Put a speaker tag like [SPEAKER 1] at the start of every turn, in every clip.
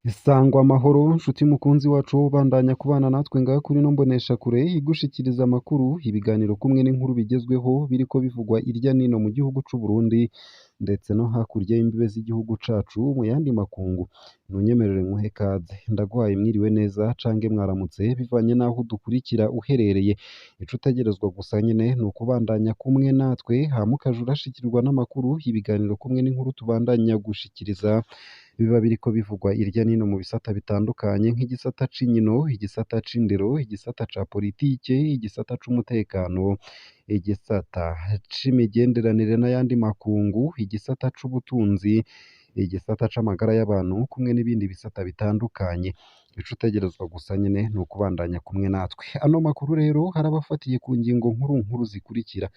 [SPEAKER 1] Sangwa amahoro nshuti mukunzi wacu, bandanya kubana natwe ngaha kuri ino mboneshakure igushikiriza amakuru, ibiganiro kumwe n'inkuru bigezweho biriko bivugwa irya nino mu gihugu c'u Burundi ndetse no hakurya y'imbibe z'igihugu cacu mu yandi makungu. Ntunyemerere nkuhe kaze, ndaguhaye mwiriwe neza cange mwaramutse bivanye n'aho udukurikira uherereye. Ico utegerezwa gusa nyene ni ukubandanya kumwe natwe, hama ukaja urashikirwa n'amakuru, ibiganiro kumwe n'inkuru tubandanya gushikiriza biba biriko bivugwa irya nino mu bisata bitandukanye nk'igisata c'inkino, igisata c'indero, igisata ca politike, igisata c'umutekano, igisata c'imigenderanire n'ayandi makungu, igisata c'ubutunzi, igisata c'amagara y'abantu kumwe n'ibindi bisata bitandukanye. Ico utegerezwa gusa nyene ni ukubandanya kumwe natwe. Ano makuru rero harabafatiye ku ngingo nkuru nkuru zikurikira: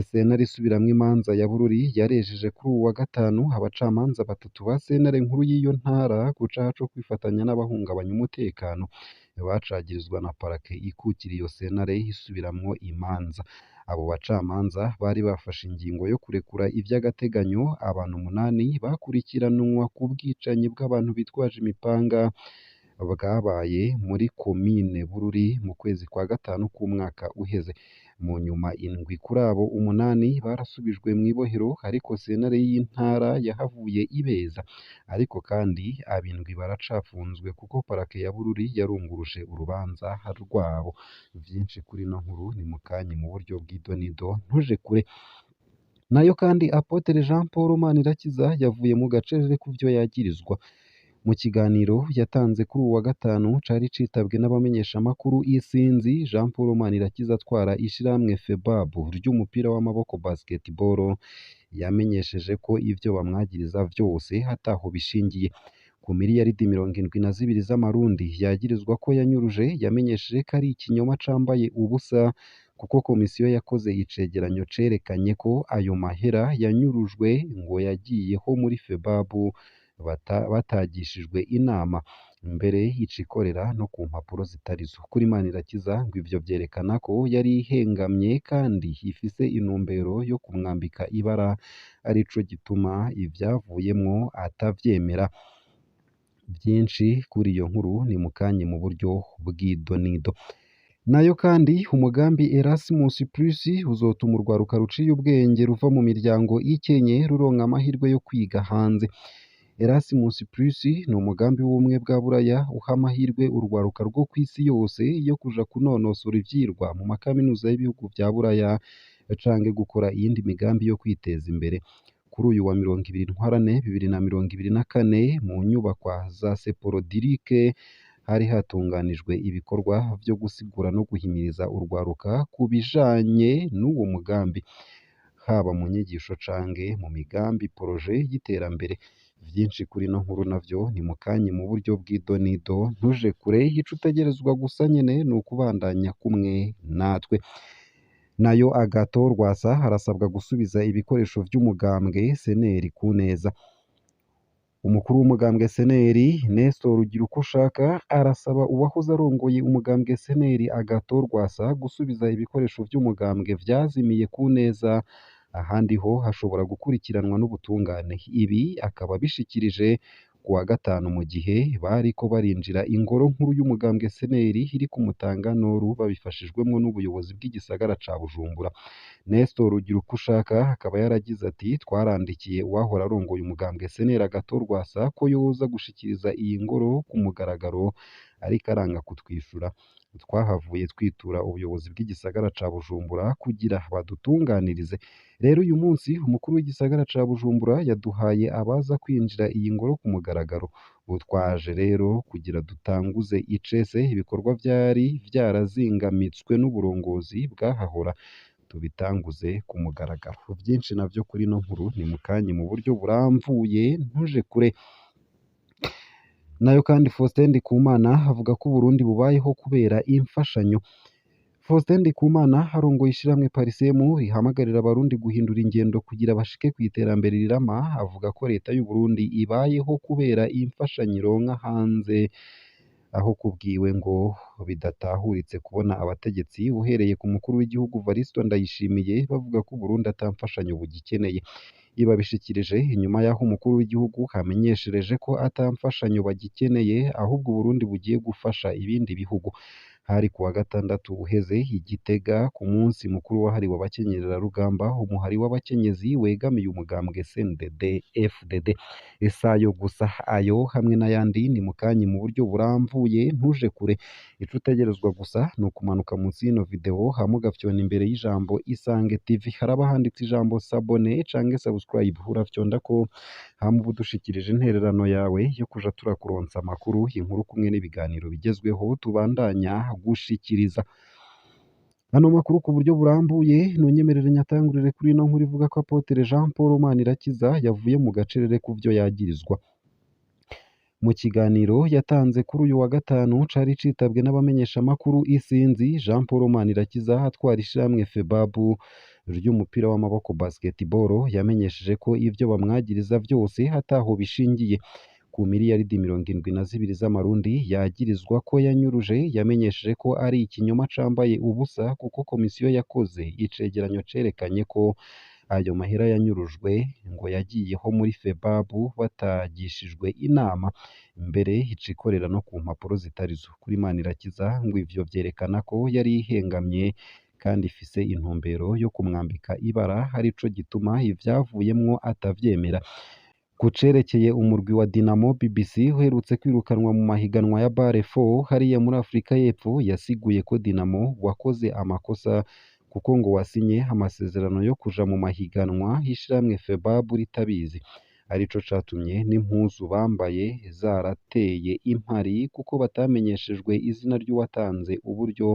[SPEAKER 1] Sentare isubiramwo imanza ya Bururi yarejeje kuri uwu wa gatanu abacamanza batatu ba sentare nkuru y'iyo ntara ku caha co kwifatanya n'abahungabanya umutekano, bacagirizwa na parake ikukira iyo sentare isubiramwo imanza. Abo bacamanza bari bafashe ingingo yo kurekura ivy'agateganyo abantu umunani bakurikiranwa ku bwicanyi bw'abantu bitwaje imipanga bwabaye muri komine Bururi mu kwezi kwa gatanu k'umwaka uheze. Mu nyuma indwi kuri abo umunani barasubijwe mw'ibohero, ariko sentare y'intara yahavuye ibeza. Ariko kandi ab'indwi baracafunzwe kuko parake ya Bururi yarunguruje urubanza rwabo. Vyinshi kuri ino nkuru ni mukanya mu buryo bw'idonido, ntuje kure. Nayo kandi Apotre Jean Paul Manirakiza yavuye mu gacerere kuvyo yagirizwa. Mu kiganiro yatanze kuri uwu wa gatanu cari citabwe n'abamenyeshamakuru isinzi, Jean Paul Manirakiza atwara ishirahamwe FEBAB ry'umupira w'amaboko basketball, yamenyesheje ko ivyo bamwagiriza vyose ataho bishingiye. Ku miliyaridi 72 z'amarundi yagirizwa ko yanyuruje, yamenyesheje ko ari ikinyoma cambaye ubusa kuko komisiyo yakoze icegeranyo cerekanye ko ayo mahera yanyurujwe ngo yagiyeho muri FEBAB batagishijwe inama, mbere icikorera no ku mpapuro zitarizo. Kuri Manirakiza ngo ivyo vyerekana ko yari ihengamye kandi ifise intumbero yo kumwambika ibara, arico gituma ivyavuyemwo atavyemera. Vyinshi kuri iyo nkuru ni mukanye mu buryo bw'idonido. Nayo kandi umugambi Erasmus Plus uzotuma urwaruka ruciye ubwenge ruva mu miryango ikenye ruronka amahirwe yo kwiga hanze. Erasmus Plus ni umugambi w'ubumwe bwa Buraya uha amahirwe urwaruka rwo kw'isi yose yo kuja kunonosora ivyigwa mu makaminuza y'ibihugu vya Buraya canke gukora iyindi migambi yo kwiteza imbere. Kuri uyu wa 20 Ntwarante 2024 mu nyubakwa za Seporodirique hari hatunganijwe ibikorwa vyo gusigura no guhimiriza urwaruka ku bijanye n'uwo mugambi, haba mu nyigisho canke mu migambi projet y'iterambere. Vyinshi kuri ino nkuru navyo ni mukanye mu buryo bw'idonido, ntuje kure. Ico utegerezwa gusa nyene ni ukubandanya kumwe natwe. Nayo Agathon Rwasa arasabwa gusubiza ibikoresho vy'umugambwe SNL ku neza. Umukuru w'umugambwe SNL Nestor Girukushaka arasaba uwahoze arongoye umugambwe SNL Agathon Rwasa gusubiza ibikoresho vy'umugambwe vyazimiye ku neza, ahandi ho hashobora gukurikiranwa n'ubutungane. Ibi akaba abishikirije ku wa gatanu mu gihe bariko barinjira ingoro nkuru y'umugambwe SNL iri ku Mutanga Nord babifashijwemwo n'ubuyobozi bw'igisagara ca Bujumbura. Nestor Girukushaka akaba yaragize ati: "Twarandikiye uwahora arongoye umugambwe SNL Agathon Rwasa ko yoza gushikiriza iyi ngoro ku mugaragaro, ariko aranga kutwishura. Twahavuye twitura ubuyobozi bw'igisagara ca Bujumbura kugira badutunganirize. Rero uyu munsi umukuru w'igisagara ca Bujumbura yaduhaye abaza kwinjira iyi ngoro ku mugaragaro. Ubu twaje rero kugira dutanguze icese ibikorwa vyari vyarazingamitswe n'uburongozi bwahahora, tubitanguze ku mugaragaro." Vyinshi navyo kuri ino nkuru ni mukanye mu buryo buramvuye, ntuje kure. Nayo kandi Faustin Ndikumana avuga ko Uburundi bubayeho kubera imfashanyo. Faustin Ndikumana arongoye ishirahamwe Parisemu rihamagarira abarundi guhindura ingendo kugira bashike kw'iterambere rirama, avuga ko leta y'Uburundi ibayeho kubera imfashanyo ironka hanze. Aho kubwiwe ngo bidatahuritse kubona abategetsi uhereye ku mukuru w'igihugu Varisto Ndayishimiye bavuga ko Burundi ata mfashanyo bugikeneye. Ibabishikirije inyuma y'aho umukuru w'igihugu amenyeshereje ko ata mfashanyo bagikeneye, ahubwo Burundi bugiye gufasha ibindi bihugu. Hari kuwa gatandatu uheze i Gitega ku munsi mukuru wahariwe abakenyerarugamba, umuhari w'abakenyezi wegamiye umugambwe CNDD FDD. Isayo gusa ayo hamwe n'ayandi ni mukanyi mu buryo buramvuye, ntuje kure. Ico utegerezwa gusa ni ukumanuka munsi y'ino video hama ugafyona imbere y'ijambo Isange TV, haraba handitse ijambo s'abonner canke subscribe, urafyondako hama uba udushikirije intererano yawe yo kuja turakuronsa amakuru, inkuru kumwe n'ibiganiro bigezweho tubandanya gushikiriza. Ano makuru ku buryo burambuye nunyemerere nyatangurire kuri ino nkuru ivuga ko Apotre Jean Paul Manirakiza yavuye mu gacerere kuvyo yagirizwa. Mu kiganiro yatanze kuri uyu wa gatanu cari citabwe n'abamenyeshamakuru isinzi, Jean Paul Manirakiza atwara ishirahamwe FEBABU ry'umupira w'amaboko basketball yamenyesheje ko ivyo bamwagiriza vyose ataho bishingiye. Ku miliyaridi 72 z'amarundi yagirizwa ko yanyuruje, yamenyesheje ko ari ikinyoma cambaye ubusa kuko komisiyo yakoze icegeranyo cerekanye ko ayo mahera yanyurujwe ngo yagiyeho muri FEBABU batagishijwe inama, mbere icikorera no ku mpapuro zitarizo. Kuri Manirakiza ngo ivyo vyerekana ko yari ihengamye kandi ifise intumbero yo kumwambika ibara, arico gituma ivyavuyemwo atavyemera. Ku cerekeye umurwi wa Dinamo BBC uherutse kwirukanwa mu mahiganwa ya Bare 4 hariya muri Afrika y'Epfo, yasiguye ko Dinamo wakoze amakosa kuko ngo wasinye amasezerano yo kuja mu mahiganwa y'ishirahamwe FEBABU ritabizi, arico catumye n'impuzu bambaye zarateye impari kuko batamenyeshejwe izina ry'uwatanze uburyo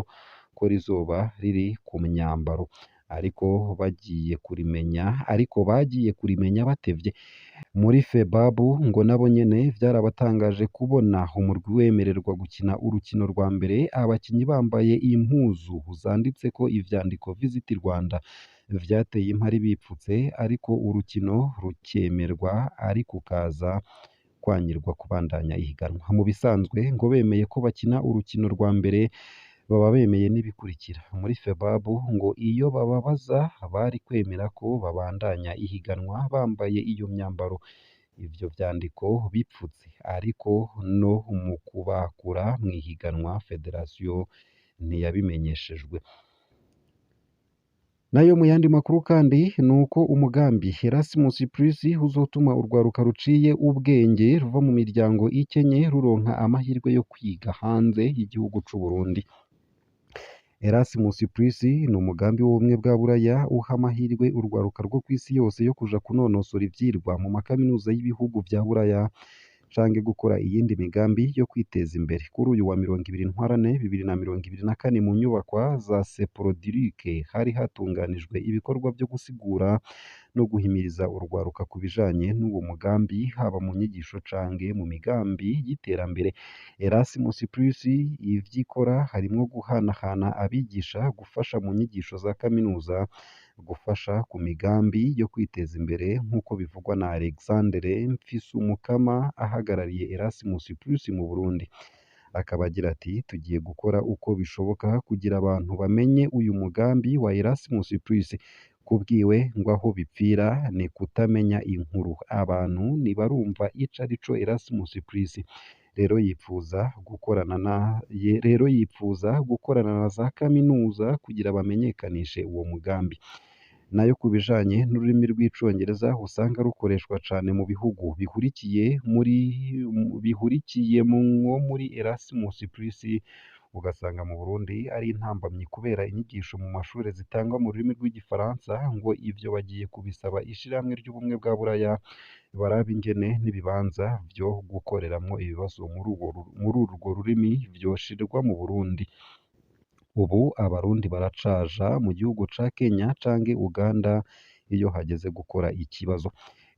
[SPEAKER 1] ko rizoba riri ku myambaro, ariko bagiye kurimenya batevye. Muri FEBABU ngo nabo nyene vyarabatangaje kubona umurwi wemererwa gukina urukino rwa mbere abakinyi bambaye impuzu zanditseko ivyandiko Visit Rwanda, vyateye impari bipfutse, ariko urukino rukemerwa ariko ukaza kwanyirwa kubandanya ihiganwa. Mu bisanzwe ngo bemeye ko bakina urukino rwa mbere baba bemeye n'ibikurikira. Muri FEBABU ngo iyo bababaza bari kwemera ko babandanya ihiganwa bambaye iyo myambaro, ivyo vyandiko bipfutse, ariko no mu kubakura mw'ihiganwa federasiyo ntiyabimenyeshejwe. Nayo mu yandi makuru kandi nuko umugambi Erasmus Plus uzotuma urwaruka ruciye ubwenge ruva mu miryango ikenye ruronka amahirwe yo kwiga hanze y'igihugu c'u Burundi. Erasmus Plus ni umugambi w'ubumwe bwa Buraya uha amahirwe urwaruka rwo kw'isi yose yo kuja kunonosora ivyirwa mu makaminuza y'ibihugu vya Buraya canke gukora iyindi migambi yo kwiteza imbere. Kuri uyu wa 20 Ntwarante 2024 mu nyubakwa za Seprodiric hari hatunganijwe ibikorwa vyo gusigura no guhimiriza urwaruka ku bijanye n'uwo mugambi, haba mu nyigisho canke mu migambi y'iterambere. Erasmus Plus ivyikora harimwo guhanahana abigisha, gufasha mu nyigisho za kaminuza, gufasha ku migambi yo kwiteza imbere nk'uko bivugwa na Alexandre Mfisumukama ahagarariye Erasmus Plus mu Burundi. Akaba agira ati tugiye gukora uko bishoboka kugira abantu bamenye uyu mugambi wa Erasmus Plus. Kubwiwe ngo aho bipfira ni kutamenya inkuru, abantu ntibarumva ico arico Erasmus Plus. Rero yifuza gukorana na za kaminuza kugira bamenyekanishe uwo mugambi. Nayo ku bijanye n'ururimi rw'icongereza usanga rukoreshwa cane mu bihugu bihurikiyemwo muri Erasmus Plus, ugasanga mu Burundi ari intambamyi kubera inyigisho mu mashure zitangwa mu rurimi rw'igifaransa, ngo ivyo bagiye kubisaba ishirahamwe ry'ubumwe bwa Buraya barabe ingene n'ibibanza vyo gukoreramwo ibibazo muri urwo rurimi vyoshirwa mu Burundi. Ubu abarundi baracaja mu gihugu ca Kenya canke Uganda iyo hageze gukora ikibazo.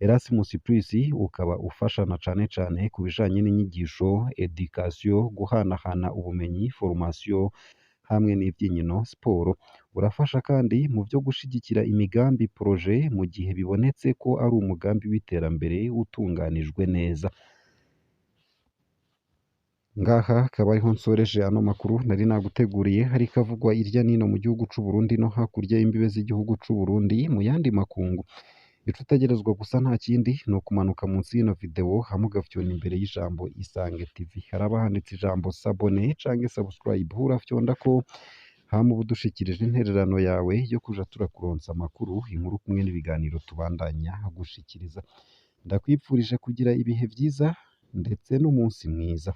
[SPEAKER 1] Erasmus Plus ukaba ufashana cane cane ku bijanye n'inyigisho, education, guhanahana ubumenyi, formation hamwe n'ivy'inkino, siporo. Urafasha kandi mu vyo gushigikira imigambi projet mu gihe bibonetse ko ari umugambi w'iterambere utunganijwe neza. Ngaha akaba ariho nsoreje ano makuru nari naguteguriye, hariko avugwa irya nino mu gihugu c'u Burundi no hakurya y'imbibe z'igihugu c'u Burundi mu yandi makungu. Ico utegerezwa gusa nta kindi ni ukumanuka munsi y'ino video hamwe ugafyona imbere y'ijambo Isange TV, haraba handitse ijambo s'abonner canke subscribe, urafyondako hama uba udushikirije intererano yawe yo kuja turakuronsa amakuru, inkuru kumwe n'ibiganiro tubandanya gushikiriza. Ndakwipfurije kugira ibihe vyiza ndetse n'umunsi mwiza.